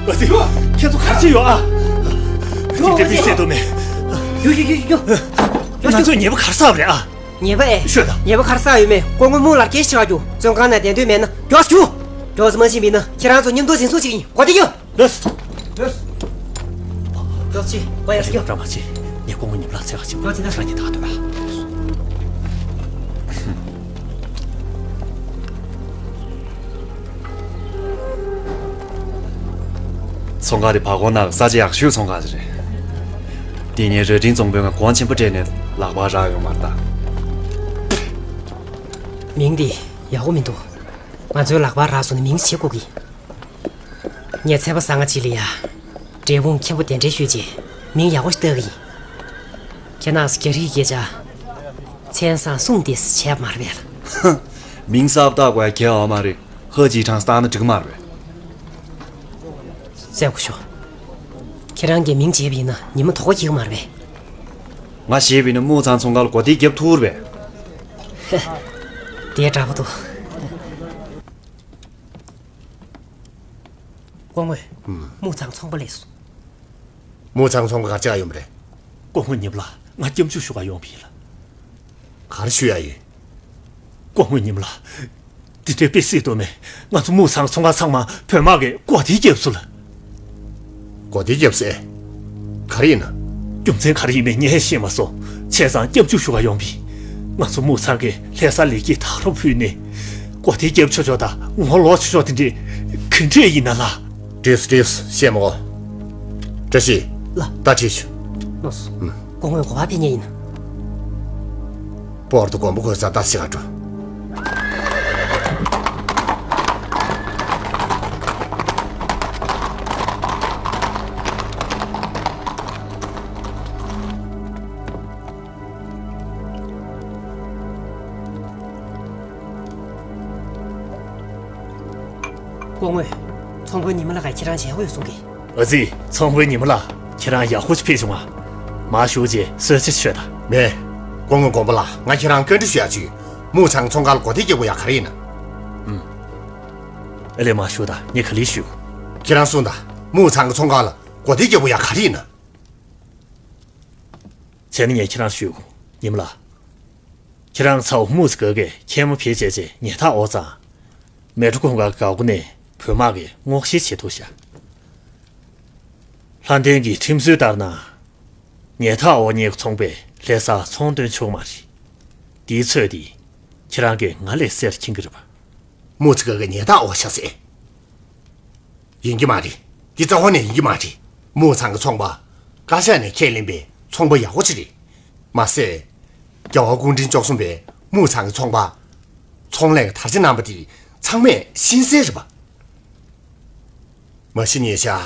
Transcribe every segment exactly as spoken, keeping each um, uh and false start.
ཨ་ཙི། ཁྱེད་ཚོ་ག་རེ་བྱས་ཡོད་ཨ། དེ་འདྲ་དཔེ་སྲིད་དོ་མེད། ཡོ་ཡོ་ཡོ་ཡོ། ང་ཚོས་ཉེས་པ་ག་རེ་བསགས་པ་རེད་ཨ། ཉེས་པ་ཨེ། ཤོད་དང་། ཉེས་པ་ག་རེ་བསགས་ཡོད་མེད་སྐུ་ངོ་སྨོན་ལགས་སྐད་ཆ་ཆེ་བ་རྒྱུ་བཙོན་ཁང་ནང་བསྡད་འདོད་མེད་ན་མགྱོགས་རྒྱུགས། མགྱོགས་སུ་མ་ཕྱིན་པ་ཡིན་ན་ཁྱེད་རང་ཚོ་མཉམ་དུ་འཛིན་བཟུང་བྱེད་ཀྱི་ཡིན། གོ་བདེ་རྒྱུ། ལགས་སོ། ལགས་སོ། མགྱོགས་ཅིག་གོ་ཡག་ཤོད། བཀྲ་མ་ཆེ། ངས་སྐུ་ངོ་ཉི་མ་ལགས་འཚོལ་ག་ཕྱིན་པ། ལོ་ཚིགས་ན་ཁྱེད་རང་གཉིས་ཐག་གཏོད་པ། ཚོང་ཁང་དེ་བར་སྐོར་ནང་ས་ཆ་ཡག་ཤོས་ཚོང་ཁང་ཞིག་རེད། དེ་ཉིན་རྭ་སྒྲེང་བཙོང་དཔོན་ང་གོང་ཆེན་པོ་སྤྲད་ནས་ལག་པ་རག་ཡོང་མ་རེད་ད། མིང་དེ་ཡག་པོ་མི་འདུག་ང་ཚོའི་ལག་པ་རག་སོང་ན་མིང་ཞིག་བྱེད་དགོས་ཀྱི། ངས་ཚད་པ་བཟང་ང་ཅིག་ལ་ཡ། འབྲས་སྤུངས་མཁན་པོ་གདན་འདྲེན་ཞུས་རྗེས་མིང་ཡག་པོ་ཞིག་བཏགས་ཀྱི་ཡིན། ཁྱེད་རང་ཚོ་རྒྱ་རིགས་སྐད་ཆ། མཚན་བཟང་གསུང་བདེ་ཟེར་བྱས་པ་མ་རེད་པས་ལགས། མིང་གསར་པ་བཏགས་དགོས་ཡ་གལ་ཡོད་མ་རེད། ཧ་ཅིག་གྲངས་སུ་བཏགས་ན་འགྲིག་གི་མ་རེད་པས། སྲས་སྐུ་ཞབས། ཁྱེད་རང་གིས་མིང་བརྗེས་པ་ཡིན་ན་ཉི་མ་དོགས་པ་སྐྱེ་གི་མ་རེད་པས། ང་བརྗེས་པ་ཡིན་ན་དམུ་ཚང་ཚོང་ཁང་ལ་གོ་སྒྲིག་རྒྱབ་ཐུབ་རེད་པས། ཧེ། དེ་འདྲ་པོ་འདུག་སྐུ་ངོ། ཨུམ། དམུ་ཚང་ཚོང་པ་སླེབས་སོང་། དམུ་ཚང་ཚོང་པ་ག་རེ་བྱེད་ཡོང་བ་རེད། སྐུ་ངོ་ཉི་མ་ལགས། ང་སྐྱབས་འཇུག་ཞུ་ག་ཡོང་བ་ཡིན་ལགས། ག་རེ་ཞུ་ཡ་ཡོད། སྐུ་ངོ་ཉི་མ་ལགས། འདི་འདྲའི་དཔེ་སྲིད་དོ་མེད། ང་ཚོ་དམུ་ཚང་ཚོང་ཁང་ཚང་མ་བོད་དམག་གིས་གོ་སྒྲིག་བརྒྱབ་སོང་ལགས། གོ་སྒྲིག་བརྒྱབ་ཟེར། ག་རེ་ཡིན་ན། རྒྱུ་མཚན་ག་རེ་ཡིན་མིན་ངས་ཤེས་མ་སོང་། བྱས་ཙང་སྐྱབས་འཇུག་ཞུ་ག་ཡོང་བ་ཡིན། ང་ཚོ་དམུ་ཚང་གིས་ལྷ་ས་ལི་སྐྱེས་དག་རོགས་ཕུལ་ནས། གོ་སྒྲིག་བརྒྱབ་ཆོག་ཆོག་དང་ངོ་ལོག་ཆོག་ཆོག་དེ་འདྲས་ག་འདྲས་ཡིན་ན་ལགས། འགྲིག་སོང་འགྲིག་སོང་། བཤད་མ་དགོས། བཀྲ་ཤིས། ལགས། ད་ཁྲིད་ཤོག་ལགས་སོ། ཨུམ། སྐུ་ངོས་ག་པར་ཕེབས་མཁན་ཡིན་ན། སྤོར་དུ་དགོན་པ་དགོན་ས་ལྟ་ཞིག་ག་འགྲོ། སྐུ་ངོ། ཚོང་དཔོན་ཉི་མ་ལགས་ཀྱིས་ཁྱེད་རང་མཇལ་དགོས་ཡོད་གསུང་གི། ཨ་ཙི། ཚོང་དཔོན་ཉི་མ་ལགས། ཁྱེད་རང་ཡག་པོ་ཞིག་ཕེབས་བྱུང་ང་། མར་བཞུགས་རྗེས་གསོལ་ཇ་མཆོད་དང་། མེད། སྐུ་ངོ་དགོན་པ་ལགས། ང་ཁྱེད་རང་བཀའ་འདྲི་ཞུ་ཡག་ཅིག་དམུ་ཚང་གི་ཚོང་ཁང་ལ་གོ་སྒྲིག་རྒྱག་དགོས་ཡག་ག་རེ་ཡིན་ན། ཨུམ། ཨ་ལས། མར་བཞུགས་དང་། ངས་ག་ལེར་ཞུ། ཁྱེད་རང་གསུངས་དང་། དམུ་ཚང་གི་ཚོང་ཁང་ལ་གོ་སྒྲིག་རྒྱག་དགོས་ཡག་ག་རེ་ཡིན་ན། བྱས་ན་ངས་ཁྱེད་རང་ཞུ། ཉི་མ་ལགས། ཁྱེད་རང་ཚ་བོ་དམུ་ཚང་གི་མཁན་མོ་ཕེབས་བྱས་རྗེས་ཉལ་ཐ་འོག་ཙང་། མལ་གྲོ་གུང་དཀར་གི་འགག་སྒོ་ནས་བོད་དམག་གིས་སྔོག་བཤེར་བྱེད་ཐུབ་ཤག་ལྷ་ལྡན་གྱི་ཁྲིམས་སྲོལ་ལྟར་ན། ཉལ་ཐ་འོག་གཉིས་ཀྱི་ཚོང་པས་ལྷ་སར་ཚོང་འདོན་ཆོག་མ་རེད། དེའི་ཚོད་དེ་ཁྱེད་རང་གིས་ང་ལས་གསལ་མཁྱེན་གྱི་རེད་པ། དམུ་ཚང་གི་ཉལ་ཐ་འོག་ཤག་ཟེར། ཡིན་གྱི་མ་རེད། འདི་རྩ་བ་ནས་ཡིན་གྱི་མ་རེད། དམུ་ཚང་གི་ཚོང་པ་བཀའ་ཤག་ནས་ཁས་ལེན་པའི་ཚོང་པ་ཡག་པོ་ཅིག་རེད། མ་ཟད། རྒྱལ་བ་སྐུ་ཕྲེང་བཅུ་གསུམ་པས་དམུ་ཚང་གི་ཚོང་པ། ཚོང་ལས་ཀྱི་དར་ཆ་གནང་པ་དེ་ཚང་མས་ཤེས་གསལ་རེད་པ། མ་གཞི་ཉེ་ཆར།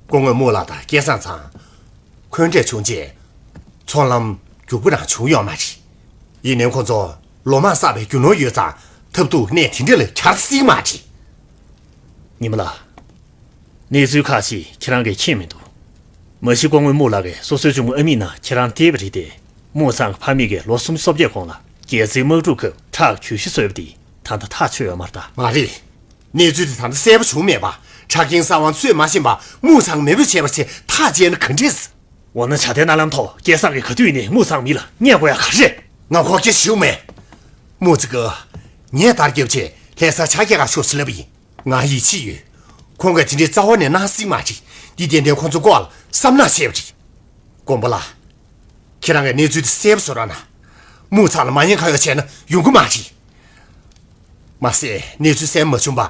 སྐུ་ངོ་དམུ་ལགས་དང་སྐལ་བཟང་ཚང་། འཁོན་འགྲས་བྱུང་རྗེས། ཚོང་ལམ་རྒྱུག་པོ་རང་བྱུང་ཡོད་མ་རེད། ཡིན་ནའི་ཁོ་ཚོ་ལོ་མང་བསགས་པའི་རྒྱུ་ནོར་ཡོད་ཙང་ཐབས་སྡུག་གནས་དེ་འདྲ་ལ་གྱར་སྲིད་མ་རེད། ཉི་མ་ལགས། གནས་ཚུལ་ཁག་ཅིག་ཁྱེད་རང་གིས་མཁྱེན་མི་འདུག་མ་གཞི་སྐུ་ངོ་དམུ་ལགས་ཀྱིས་སོ་སོའི་གཅུང་མོ་ཨ་མྱེས་ནང་ཁྱེད་རང་བལྟས་པ་རེད་དེ། དམུ་ཚང་གི་ཕ་མེས་ཀྱིས་ལོ་སུམ་ཅུ་སོ་བརྒྱད་གོང་ལ་རྒྱལ་རྩེའི་དམག་འཁྲུག་སྐབས་ཁྲག་གྱོད་གཞི་བཟོས་པ་དེ་ད་ལྟ་ཐག་ཆོད་ཡོད་མ་རེད་ད། མ་རེད། གནས་ཚུལ་དེ་ད་ལྟ་གསལ་པོ་བྱུང་མེད་པ། ཁྲག་རྐྱེན་གསང་བ་གསོས་མ་ཤེས་པ་དམུ་ཚང་མེས་པོ་བྱས་པ་ཞིག་ཐག་བཅད་ན་ག་འདྲས། འོ་ན་བྱ་དེ་ན་ལམ་ཐོག་སྐལ་བཟང་གིས་ག་དུས་ནས་དམུ་ཚང་མི་ལ་བརྙས་དགོས་ཡ་ག་རེ་རེད། ང་ཁོག་སྐྱེ་ཞུ་མེད། དམུ་ཚང་གིས་ངས་དར་རྒྱབ་ཆེད་ལྷ་ས་ཆ་རྒྱག་ག་ཤོག་ཟེར་ལབ་པ་ཡིན། ང་ཡིད་ཆེས་ཡོད། ཁོང་གིས་དེ་འདྲའི་རྩ་བ་ནས་གནང་སྲིད་མ་རེད། འདི་ཏན་ཏན་ཁོང་ཚོ་ལྐོག་ལ་བསམ་ནག་བྱས་པ་རེད། དགོན་པ་ལགས། ཁྱེད་རང་གིས་གནས་ཚུལ་དེ་གསལ་པོ་བཟོ་རོགས་གནང་། དམུ་ཚང་ལ་མ་ཉེས་ཁ་གཡོགས་བྱས་ན་ཡོང་གི་མ་རེད། མ་ཟད་གནས་ཚུལ་གསལ་པོ་མ་བྱུང་བར།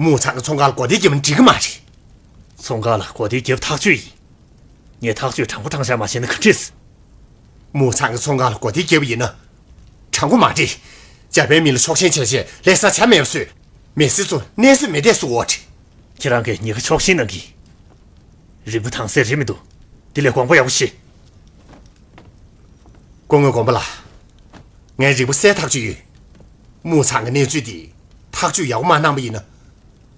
དམུ་ཚང་གི་ཚོང་ཁང་ལ་གོ་སྒྲིག་བརྒྱབ་ན་འགྲིག་གི་མ་རེད། ཚོང་ཁང་ལ་གོ་སྒྲིག་བརྒྱབ་ཐག་ཆོད་ཡིན། ངས་ཐག་གཅོད་དྲང་པོ་དྲང་བཞག་མ་བྱས་ན་ག་འདྲས། དམུ་ཚང་གི་ཚོང་ཁང་ལ་གོ་སྒྲིག་བརྒྱབ་པ་ཡིན་ན། དྲང་པོ་མ་འགྲིག་རྒྱ་བལ་མི་ལ་ཕྱོགས་ཞེན་བྱས་བྱས་ལྷ་ས་ཆ་མེད་པ་བཟོས། མི་སེར་ཚོ་གནས་སུ་མེད་བསྡད་སུ་འོ་བྲི། ཁྱེད་རང་གིས་ཉེན་ཁ་ཕྱོགས་ཞེན་གནང་གི། རིག་པ་དྭངས་གསལ་རེད་མི་འདུག་དེ་ལས་དགོངས་པ་ཡག་པོ་བཞེས། སྐུ་ངོ་དགོན་པ་ལགས། ངས་རིག་པ་གསལ་ཐག་ཆོད་ཡོད། དམུ་ཚང་གི་གནས་ཚུལ་འདི་ཐག་གཅོད་ཡག་པོ་མ་གནང་པ་ཡིན་ན།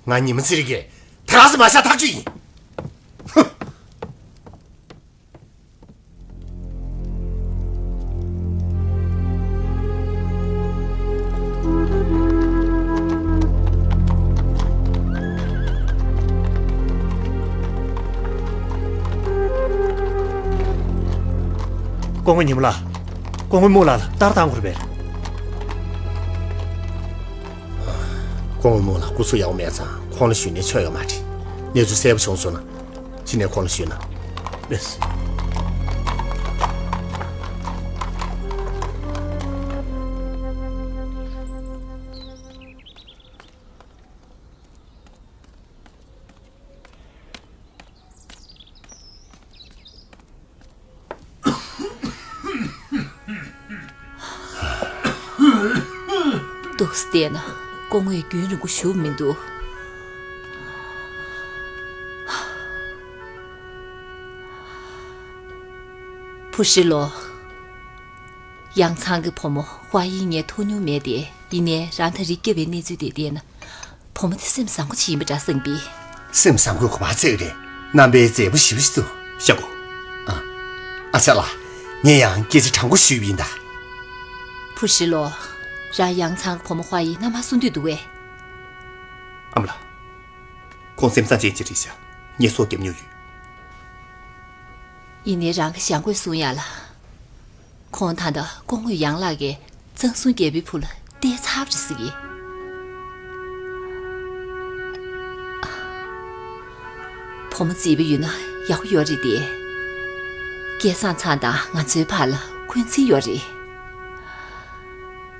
ང་ཉི་མ་ཚེ་རིང་གིས་ད་ག་སེ་མ་བཞག་ཐག་ཆོད་ཡིན། ཧུ། སྐུ་ངོ་ཉི་མ་ལགས། སྐུ་ངོ་སྨུག་ལགས་ལ་ལྟ་རྟོག་དགོས་རེད་པས། སྐུ་ངོ་སྨུག་ལགས་སྐུ་གཟུགས་ཡག་པོ་མེད་ཙང་ཁོང་ལ་ཞུས་ནས་ཆོ་ཡོད་མ་རེད། གནས་ཚུལ་གསལ་པོ་བྱུང་སོང་ན་གཞི་ནས་ཁོང་ལ་ཞུས་ན། ལགས་སོ། འདུག་སེ་བསྡད་ན་སྐུ་ངོས་རྒྱུན་རིང་པོ་བཞུགས་མི་འདུག། བུ་ཧྲི་ལོ། ཡང་ཚང་གི་བུ་མོ་ཧྭ་ཡི་ངས་ཐུག་མྱོང་མེད་དེ། ཡིན་ནའི་རང་ད་རེས་སྐྱེ་བའི་གནས་ཚུལ་དེ་བལྟས་ན། བུ་མོ་དེ་སེམས་བཟང་པོ་ཅིག་ཡིན་པ་འདྲ་བསམ་པས། སེམས་བཟང་པོའི་གོ་འཕང་བརྩེགས་རེད། རྣམ་པའི་མཛེས་པོ་ཞེ་པོ་ཞིག་འདུག། ཤ་གོ། ཨ། ཨ་ཅག་ལགས། ངས་ཡང་སྐད་ཆ་དྲང་པོ་ཞུས་པ་ཡིན་ད། བུ་ཧྲི་ལོ། རང་ཡང་ཚང་བུ་མོ་ཧྭ་ཡི་མནའ་མ་གསུང་འདོད་འདུག་གས། ཨ་མ་ལགས། ཁོང་སེམས་བཟང་ཅན་ཅིག་རེད་ཤག། ངས་སོ་བརྒྱབ་མྱོང་ཡོད། ཡིན་ནའི་རང་གི་ཞང་བཀོད་གསུང་ཡ་ལ། ཁོང་ད་ལྟ་སྐུ་ངོ་ཡང་ལགས་ཀྱིས་གཙང་སྲུང་རྒྱལ་པོའི་བུ་ལ་བལྟས་ཚར་བ་རེད་ཟེར་གི། བུ་མོ་བརྩེ་བ་ཡོད་ན་ཡག་པོ་ཡོད་རེད་དེ། སྐལ་བཟང་ཚང་དང་ང་ཚོའི་བར་ལ་འཁོན་འཛིན་ཡོད་རེད།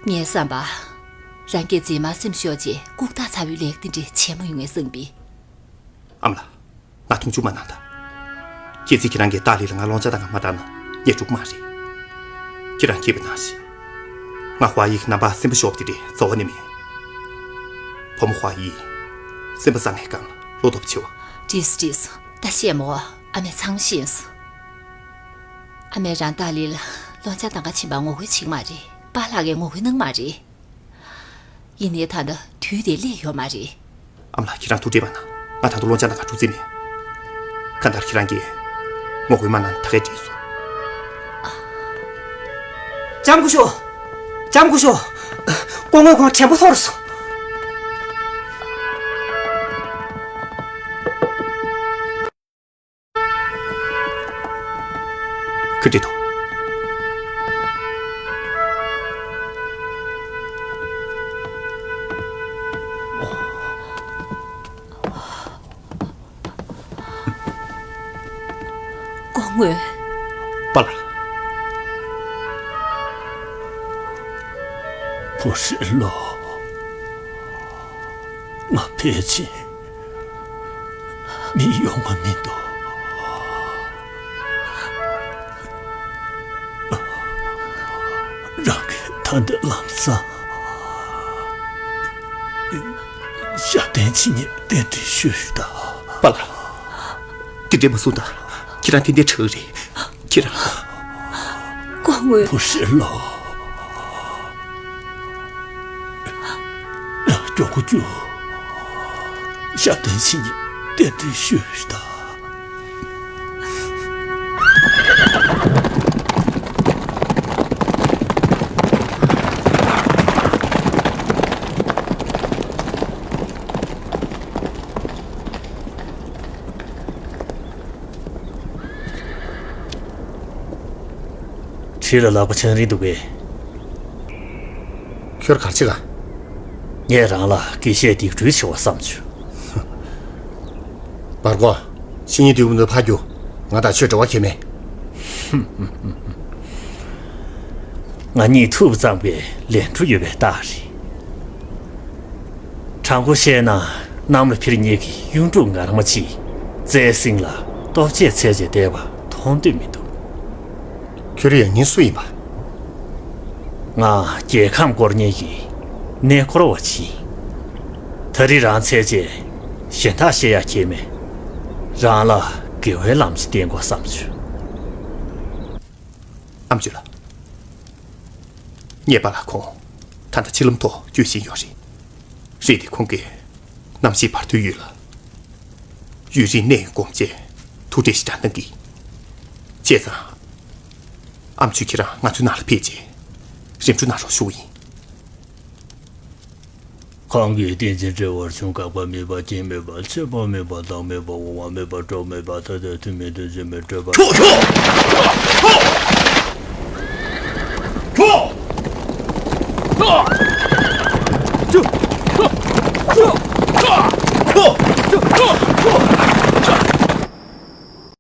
ངའི་བསམ་པ། རང་སྐྱེས་རྗེས་མ་སེམས་ཤོར་རྗེས་ལྐུགས་རྟགས་ཚ་བའི་ལས་ཀ་དེ་འདྲ་བྱེད་མ་ཡོང་ངས་བསམ་པས། ཨ་མ་ལགས། ང་མཐོང་ཆུང་མ་གནང་ད། གལ་སྲིད་ཁྱེད་རང་གིས་ཏཱ་ལི་ལ་ང་སློང་ཆ་བཏང་ག་མ་བཏང་ན་ངས་འགྲོ་གི་མ་རེད། ཁྱེད་རང་མཁྱེན་པ་ནང་བཞིན། ང་ཧྭ་ཡི་གི་རྣམ་པར་སེམས་པ་ཤོར་བ་དེ་འདྲའི་རྩ་བ་ནས་མེད། བུ་མོ་ཧྭ་ཡི་སེམས་པ་བཟང་ངེས་གང་བློ་སྟོབས་ཆེ་བ། བྲིས་སོ་བྲིས་སོ། ད་བཤད་མོ། ཨ་མས་ཚང་ཤེས་སོང་། ཨ་མས་རང་ཏཱ་ལི་ལ་སློང་ཆ་བཏང་ག་ཕྱིན་པ་ངོ་རྒོལ་བྱེད་ཀྱི་མ་རེད། པཱ་ལགས་ཀྱིས་ངོ་རྒོལ་གནང་གི་མ་རེད། ཡིན་ནའི་ད་ལྟ་དུས་དེ་སླེབས་ཡོད་མ་རེད། ཨ་མ་ལགས། ཁྱེད་རང་ཐུགས་ཁྲལ་མ་གནང་། ང་ད་དུང་སློང་ཆ་གནང་ག་འགྲོ་རྩིས་མེད། གང་ལྟར་ཁྱེད་རང་གིས་ངོ་རྒོལ་མ་གནང་ན་ད་གས་འགྲིག་སོང་། ལྕམ་སྐུ་ཞབས། ལྕམ་སྐུ་ཞབས། སྐུ་ངོ་ཁོང་དྲན་པ་ཐོར་སོང་། ག་འདྲ་འདུག། སྐུ་ངོ། པཱ་ལགས། བུ་ཧྲི་ལོ། ང་ཕལ་ཆེར་མི་ཡོང་བ་མི་འདུག། རང་གིས་ད་ལྟ་ལམ་སང་ཞབས་བརྟན་བྱེད་མཁན་གདན་འདྲེན་ཞུས་ཤིག་དང་། པཱ་ལགས། དེ་འདྲས་མ་གསུངས་དང་། ཁྱེད་རང་ཏན་ཏན་དྲག་རེད། ཁྱེད་རང་། སྐུ་ངོ། བུ་ཧྲི་ལོ། ལགས། མགྱོགས་པོ་རྒྱུགས། ཞབས་བརྟན་བྱེད་མཁན་གདན་འདྲེན་ཞུས་ཤིག་དང་། ཁྲིད་ལ་ལག་པ་འཆང་རན་འདུག་གས། ཁྱོད་ག་རེ་བྱེད་ག། ངས་རང་ལ་དགེ་བཤེས་སྡིག་སྤྲོད་བྱེད་པ་བསམ་བྱུང་། བར་སྐོར། ཕྱི་ཉིན་དུས་བུ་འདི་ཕར་རྒྱུག། ང་དང་ཁྱོད་འབྲེལ་བ་གལ་མེད། ང་གཉིས་ཐུག་པ་ཙམ་གྱིས་ལན་འཕྲོ་ཡོད་པའི་རྟགས་རེད། དྲང་པོ་བཤད་ན་གནམ་ལ་འཕུར་མཁན་གྱི་གཡུ་འབྲུག་ངར་མ་ཅིག་རྩྭའི་གསེང་ལ་ལྟོ་ཆས་འཚོལ་བྱས་བསྡད་པ་མཐོང་འདོད་མི་འདུག། ཁྱོད་རང་ཡང་སྙིང་སུ་ཡིན་པ། ང་རྒྱལ་ཁམས་སྐོར་མཁན་གྱི་གནས་སྐོར་བ་ཅིག་ཡིན། ད་རེས་རང་འཚོལ་བྱས་གཞན་དག་བཤད་ཡག་ཁྱད་མེད། རང་ལ་དགེ་བའི་ལམ་ཞིག་བསྟན་དགོས་བསམ་བྱུང་། ཨ་མཆོག་ལགས། ངའི་པཱ་ལགས་ཁོང་ད་ལྟ་ཕྱི་ལམ་ཐོག་སྐྱོད་བཞིན་ཡོད་རེད། རེད་དེ་ཁོང་གིས་གནམ་གཤིས་བར་དོའི་ཡུལ་ལ་ཡུན་རིང་གནས་ཡོང་གོམས་བྱས་ཐུགས་ཁྲལ་ཞེ་དྲག་གནང་གི། བྱས་ཙང་། ཨ་མཆོག་ཁྱེད་རང་ང་ཚོའི་ནང་ལ་ཕེབས་རྗེས་རིམ་གྲོ་གནང་རོགས་ཞུ་བ་ཡིན། གང་གིས་བསྟན་འཛིན་བྲལ་བར་བྱུང་། དགག་པ་མེད་པ་སྐྱེ་མེད་པ། ཆད་པ་མེད་པ་བདག་མེད་པ། འོང་བ་མེད་པ་གྲོགས་མེད་པ། ཐ་དད་དུ་མེད་དོན་བྱེད་མེད་སྤྲོས་པ། ཁྱོད་ཁྱོད།